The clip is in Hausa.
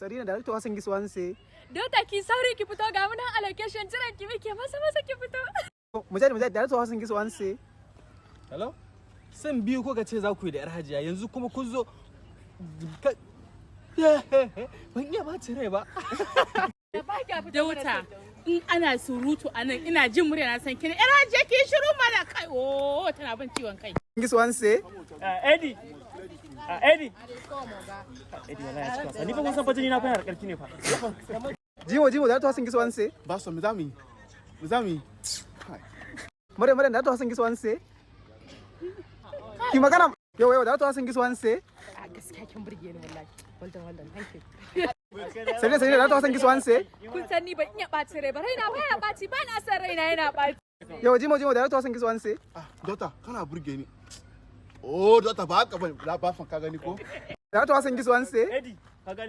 Sarina, Director Hassan Giswan say. Daughter, ki sauri ki fito, ga mu nan a location, jiran ki muke, maza maza ki fito. Mujahid, Mujahid, Director Hassan Giswan say. Hello? Scene biyu kuka ce za ku yi da 'yar hajiya, yanzu kuma kun zo. Ban iya ɓacin rai ba. Daughter, in ana surutu a nan ina jin murya na san kina. Yar hajiya, ki shiru mana kai. Oh, tana ban ciwon kai. Giswan say. Eddie. Eddie. Eddie, wallahi ya cika wasa. Ni fa kun san fa jini na fa yana da ƙarfi ne fa. Jimo, Jimo, Director Hassan Giswan say. Ba su mu za mu yi. Mu za mu yi. Kai. Maryam, Maryam, Director Hassan Giswan say. Ki magana. Yau, yau, Director Hassan Giswan say. A gaskiya kin burge ni wallahi. Well done, well done. Thank you. Sarina, Sarina, Director Hassan Giswan say. Kun san ni ban iya ɓacin rai ba, raina baya ɓaci, ba na san raina yana ɓaci. Yau, Jimo, Jimo, Director Hassan Giswan say. Ah, daughter, kana burge ni. Oh, daughter, ba haka bane. Ba fa ka gani ko? Director Hassan Giswan say. Eddie, ka gane.